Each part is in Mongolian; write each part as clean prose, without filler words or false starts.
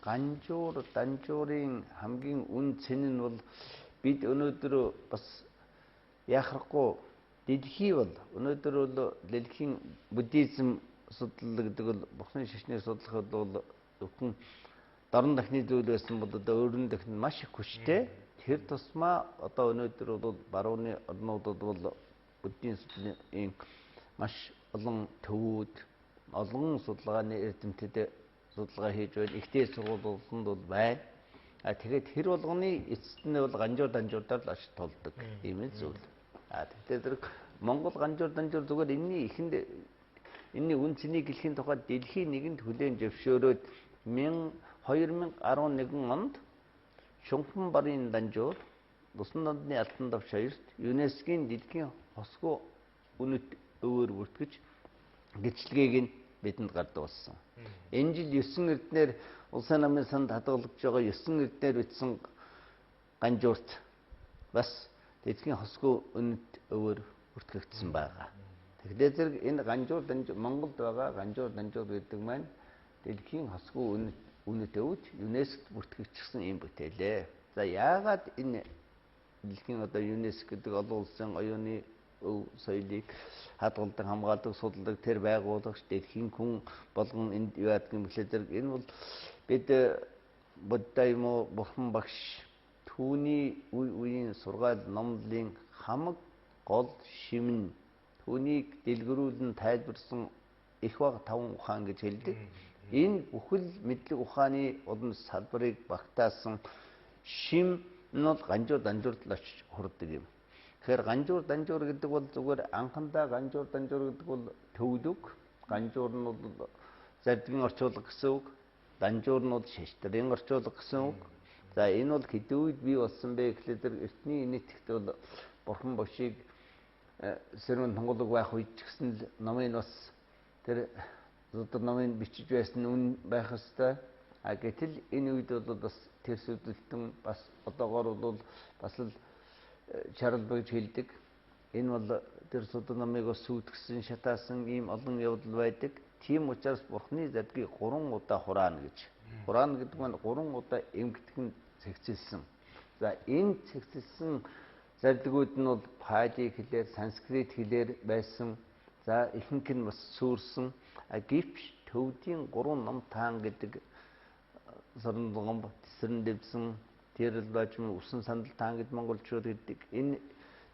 Ганжуур данжуурын хамгийн үн цэн нь бол бид өнөөдөр бас яхахгүй дэлхий бол өнөөдөр бол дэлхийн буддизм судлал гэдэг бол Бурхны шашныг судлахад бол зөвхөн дорн дахны зүйл байсан бол одоо өөрөн дахин маш их хүчтэй. Тэр тусмаа одоо өнөөдөр бол барууны орнуудад бол буддийн судлалын маш олон төвүүд, олон судалгааны эрдэмтэд судалгаа хийж байна. Ихтэй сургууль болгонд бол байна. А тэгээд хэр болгоны эцэст нь бол ганжуур данжуурдаар л очиж тулдаг ийм л зүйл. А тэгэхээр зэрэг Монгол ганжуур данжуур зүгээр энэний эхэнд энэний үн цэнийг хэлэхийн тухай дэлхийн нэгэнд хүлээн зөвшөөрөөд 2011 онд Шунхан барын данжуур Нусан дандны алтан давш хоёрт ЮНЕСКО-ийн дэлхийн хосгүй үнэт өвөр бүртгэж гэрчлэгийг нь бидэнд гардаг болсон. Энэ жил 9 эрднээр Улсын намын санд хадгалагдж байгаа 9 эрднээр бичсэн ганжуурт бас дэлхийн хосгүй үнэт өвөр бүртгэгдсэн байгаа. Тэгэхээр зэрэг энэ ганжуур данжуур Монголд байгаа ганжуур данжуур гэдэг маань дэлхийн хосгүй үнэт өвд ЮНЕСКО бүртгэгдсэн ийм бүтээлээ. За яагаад энэ дэлхийн одоо ЮНЕСКО гэдэг олон улсын оюуны өв соёлыг хадгалдаг, хамгаалдаг, судалдаг тэр байгуулагч дэлхийн хүн болгон энд юу яадаг юм бэлээ зэрэг энэ бол бид Будда юм уу Бурхан багш түүний үе үеийн сургаал номлолын хамаг гол шим нь түүнийг дэлгэрүүлэн тайлбарсан их баг таван ухаан гэж хэлдэг. Энэ бүхэл мэдлэг ухааны улам салбарыг багтаасан шим нь бол ганжуур данжуурд л очиж хурдаг юм. Тэгэхээр ганжуур данжуур гэдэг бол зүгээр анхандаа ганжуур данжуур гэдэг бол төвлөг, ганжуур нь бол зардгийн орчуулга гэсэн үг, данжуур нь бол шаштрын орчуулга гэсэн үг. За энэ бол хэдэн үед бий болсон бэ гэхлээр тэр эртний нийтгэхт бол Бурхан багшийг сэрүүн тунгалаг байх үед ч гэсэн л номын бас тэр зудар номын бичиж байсан үн байх ёстой. А гэтэл энэ үед бол бас тэр сүдэлтэн бас одоогоор бол бас л чарал гэж хэлдэг. Энэ бол тэр судан номыг бас сүйтгэсэн, шатаасан ийм олон явдал байдаг. Тийм учраас Бурхны задгийг 3 удаа хураана гэж. Хураана гэдэг нь 3 удаа эмгтгэн цэгцэлсэн. За энэ цэгцэлсэн зардгууд нь бол пали хэлээр, санскрит хэлээр байсан. За ихэнх нь бас сүрсэн. А гэвч төвдийн 3 ном таан гэдэг сорнолгомб тэсрэн дэвсэн тэрл баажм усан сандал таан гэд монголчууд гэдэг. Энэ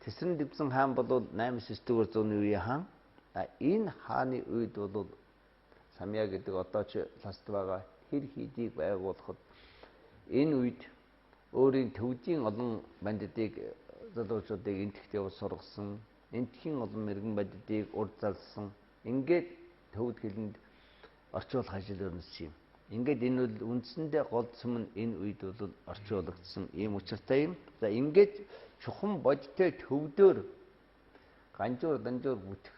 тэсрэн дэвсэн хаан бол 8-9 дугаар зууны үеийн хаан. А энэ хааны үед бол Самья гэдэг одоо ч ласт байгаа хэр хийдийг байгуулахад энэ үед өөрийн төвдийн олон бандитыг залуучуудыг энтхт явж сургасан, энтхийн олон мэрэгэн бандитыг урд залсан. Ингээд төвд хилэнд орчуулах ажил өрнөсөн юм. Ингээд энэ бол үндсэндээ гол цөм нь энэ үед бол орчуулагдсан ийм учиртай юм. За ингээд чухам бодтой төвдөр ганжуур данжуур бүтэх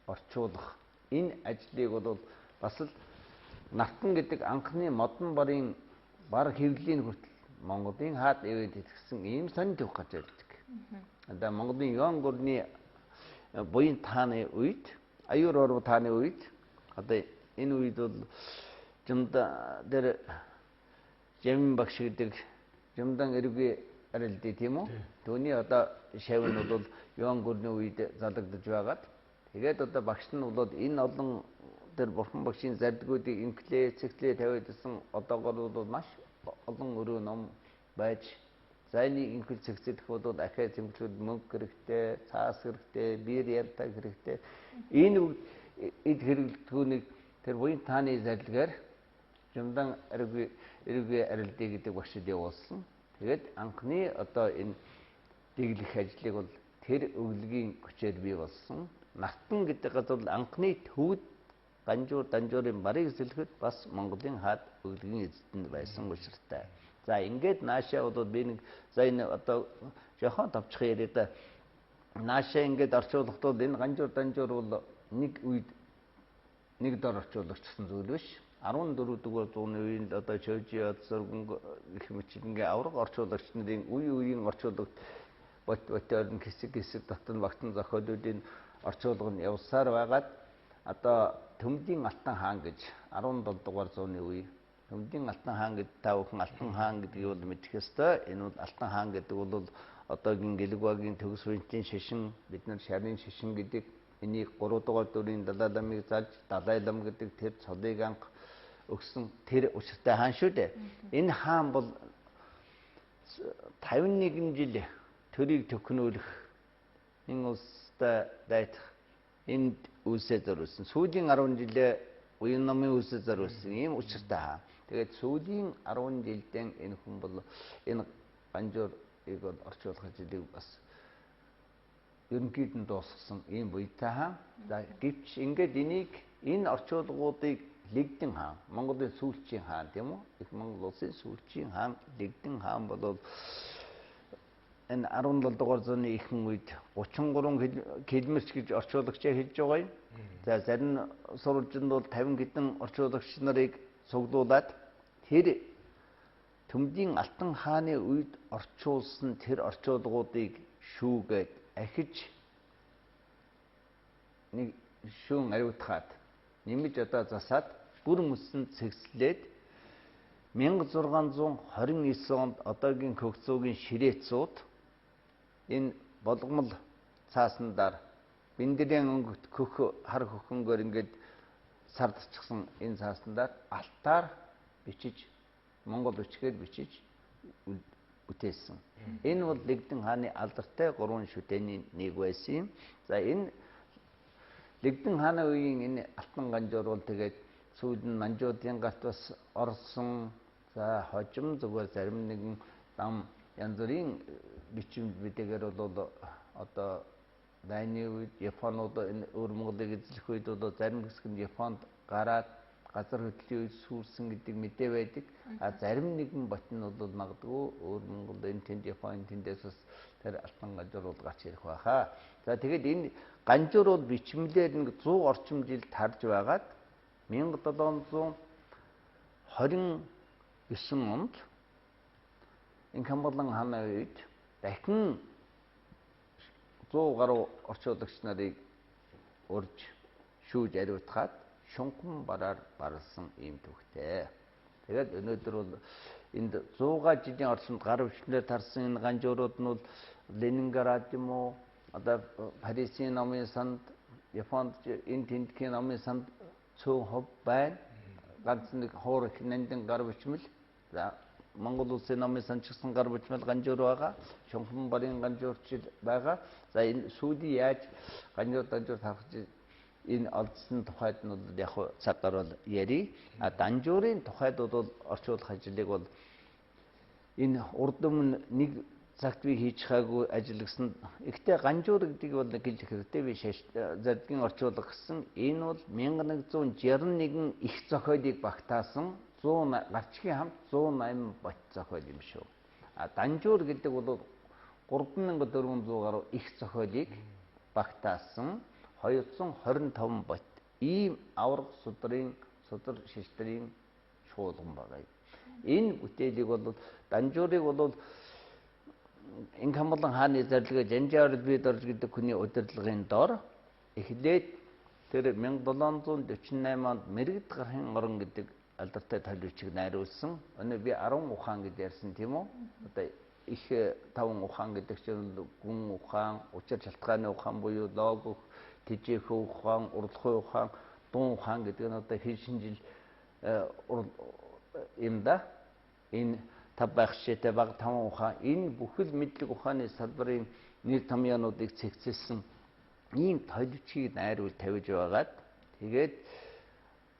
орчуулах энэ ажлыг бол бас л Нартан гэдэг анхны модон барын бар хэвлэлийн хүртэл Монголын хаад ивэд итгэсэн ийм сонин төвх гарч ирдэг. Одоо Монголын Юан гүрний буян тааны үед, аюур оруу тааны үед одоо энэ үед бол жумда дээр Жамин багш гэдэг жумдан эргүй арилдээ тийм үү? Түүний одоо шав нь бол Юан гүрний үед залгадаж байгаад тэгээд одоо багш нь бол энэ олон тэр бурхан багшийн зардгуудыг инклээ, цэгтлээ тавиадсан одоогор бол маш олон өрөө ном байж за энийг инхэл цэгцлэх бол ахиа цэмгэлүүд мөнгө хэрэгтэй, цаас хэрэгтэй, биер янтаа хэрэгтэй. Энэ эд хэрэглэгдэхүүнийг тэр буян тааны зарлагаар жумдан эргүй арилдээ гэдэг багшид явуулсан. Тэгээд анхны одоо энэ дэглэх ажлыг бол тэр өглөгийн хүчээр бий болсон. Нартан гэдэг газар бол анхны төвд ганжуур данжуурын барыг сэлэхэд бас Монголын хаад өглөгийн эзэдэнд байсан учиртай. За ингээд наашаа бол би нэг за энэ одоо жохон товчхон яриа да. Наашаа ингээд орчуулгахдаа бол энэ ганжуур данжуур бол нэг үед нэг дор орчуулагчсан зүйл биш. 14 дугаар зууны үеийн одоо Чожи зурган гэх мэт ингээ авраг орчуулагч нарын үе үеийн орчуулагт бот ботоор нь хэсэг хэсэг дотн багтан зохиолуудын орчуулга нь явсаар байгаад одоо Төмдийн Алтан хаан гэж 17 дугаар зууны үе Төмдийн Алтан хаан гэдэг та бүхэн Алтан хаан гэдгийг бол мэдэх ёстой. Энэ бол Алтан хаан гэдэг бол одоогийн Гэлэгвагийн төгс үеийн шашин, бид нар шарын шашин гэдэг энийг 3 дугаар дүрийн Далай ламыг залж Далай лам гэдэг тэр цолыг анх өгсөн тэр учиртай хаан шүү дээ. Энэ хаан бол 51 жил төрийг төхнөөлөх энэ улстай дайтах энд үлсээ зориулсан. Сүүлийн 10 жилээ уян номын үлсээ зориулсан ийм учиртай хаан. Тэгээд сүүлийн 10 жилдэн энэ хүн бол энэ Ганжуурыг бол орчуулах ажлыг бас ерөнхийд нь дуусгасан ийм буйтай хаан. За гэвч ингээд энийг энэ орчуулгуудыг Лэгдэн хаан, Монголын сүүлчийн хаан тийм үү? Их Монгол улсын сүүлчийн хаан Лэгдэн хаан бол энэ 17 дугаар зууны ихэнх үед 33 километр гэж орчуулагчаа хэлж байгаа юм. За зарим сурвалжинд бол 50 хэдэн орчуулагч нарыг цуглуулад тэр Төмдийн Алтан хааны үед орчуулсан тэр орчуулгуудыг шүүгээд ахиж нэг шүүн ариутгаад нэмж одоо засаад бүр мөсөн цэгцлээд 1629 онд одоогийн Көгцөөгийн ширээцүүд энэ болгомол цаасан дээр бэндэрийн өнгөт көх хар хөхөнгөөр ингээд сардчихсан энэ цаасан дээр алтаар бичиж монгол бичгээр бичиж бүтээсэн. Энэ бол Лэгдэн хааны алдартай гурван шүтээний нэг байсан юм. За энэ Лэгдэн хааны үеийн энэ Алтан Ганжуур бол тэгээд сүйд нь манжуудын гарт бас орсон. За хожим зүгээр зарим нэгэн дам янз бүрийн бичим мэдээгээр бол одоо дайны үед Японууд энэ өвөр Монголыг эзлэх үед бол зарим хэсэг нь Японд гараад газар хөдлөлийн үед сүрсэн гэдэг мэдээ байдаг. А зарим нэгэн бот нь бол магадгүй өвөр Монгол энэ тэнд Япон тэндээс бас тэр Алтан Ганжуур бол гарч ирэх байхаа. За тэгээд энэ Ганжуур бол бичмлээр нэг 100 орчим жил тарж байгаад 1729 онд Инхамбалан хааны үед дахин 100 гаруй орчуулагч нарыг урьж шүүж ариутгаад шунхан бараар барласан ийм төвхтэй. Тэгээд өнөөдөр бол энд 100 жилийн орчимд гар бичмлээр тарсан энэ ганжуурууд нь бол Ленинград юм уу, одоо Парисын номын санд, Японд энэ тэндхийн номын санд цөөн хов байна. Ганц нэг хуур их нандин гар бичмэл. За Монгол улсын номын санд ч гэсэн гар бичмэл ганжуур байгаа. Шунхан барын ганжуурчил байгаа. За энэ сүүлийн яаж ганжуур данжуур тарах энэ олдсон тухайд нь бол яг цаг гарвал ярий. А данжуурын тухайд бол орчуулах ажлыг бол энэ урд өмнө нэг цагт би хийж байгаагүй ажиллагсан. Гэхдээ ганжуур гэдгийг бол гэлж хэрэгтэй би задгийн орчуулга гэсэн. Энэ бол 1161 их зохиолыг багтаасан 100 гарчгийн хамт 108 бот зохиол юм шүү. А данжуур гэдэг бол 3400 гаруй их зохиолыг багтаасан 225 бот ийм аварга судрын судар шиштрийн чуулган байгаа юм. Энэ бүтээлийг бол данжуурыг бол Инхамбалан хааны зарлигаа Жанжаар бид орж гэдэг хүний удирдлагын дор эхлээд тэр 1748 онд Мэргэд гарахын орон гэдэг алдартай толь бичиг найруулсан. Өнөө би 10 ухаан гэж ярьсан тийм үү? Одоо их таван ухаан гэдэг чинь гүн ухаан, учир шалтгааны ухаан буюу логик, тэжээх ухаан, урлагийн ухаан, дуун ухаан гэдэг нь одоо хин шинжил юм да. Энэ тав байх жишээтэй баг таван ухаан энэ бүхэл мэдлэг ухааны салбарын нэр томьёонуудыг цэгцэлсэн ийм толь бичгийг найруул тавьж байгаад тэгээд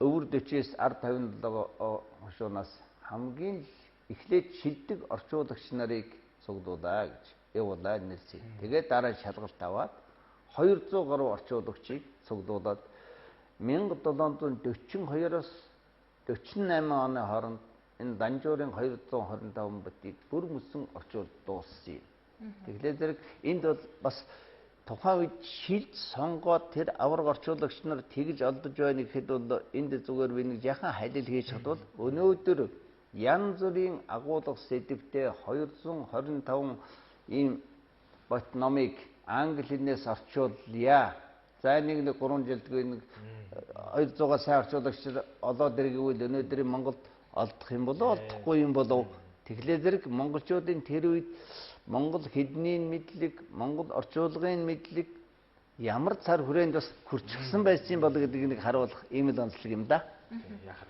өвөр 40-с ард 57 хошуунаас хамгийн эхлээд шилдэг орчуулагч нарыг цуглуулаа гэж явуулаа нэрсийг. Тэгээд дараа шалгалт аваад 200 гаруй орчуулагчийг цуглуулад 1742-оос 48 оны хооронд энэ Данжуурын 225 ботыг бүр мөсөн орчуулд дууссан юм. Тэгэхээр зэрэг энд бол бас тухайн үед шилж сонгоод тэр аварга орчуулагч нар тэгж олдож байна гэхэд бол энд зүгээр би нэг яхан халил хийж чадвал өнөөдөр янз бүрийн агуулга сэдвтэй 225 ийм бот номыг англи хэлнээс орчуулъя. За нэг 3 жилдгүй нэг 200-аас сайн орчуулагч олоод иргэвэл өнөөдрийн Монголд Олдох юм болов, олдохгүй юм болов? Тэгэхээр зэрэг монголчуудын тэр үед монгол хэлний мэдлэг, монгол орчуулгын мэдлэг ямар цар хүрээнд бас хүрчихсэн байсан бол гэдгийг нэг харуулах ийм л онцлог юм да. Яхаар.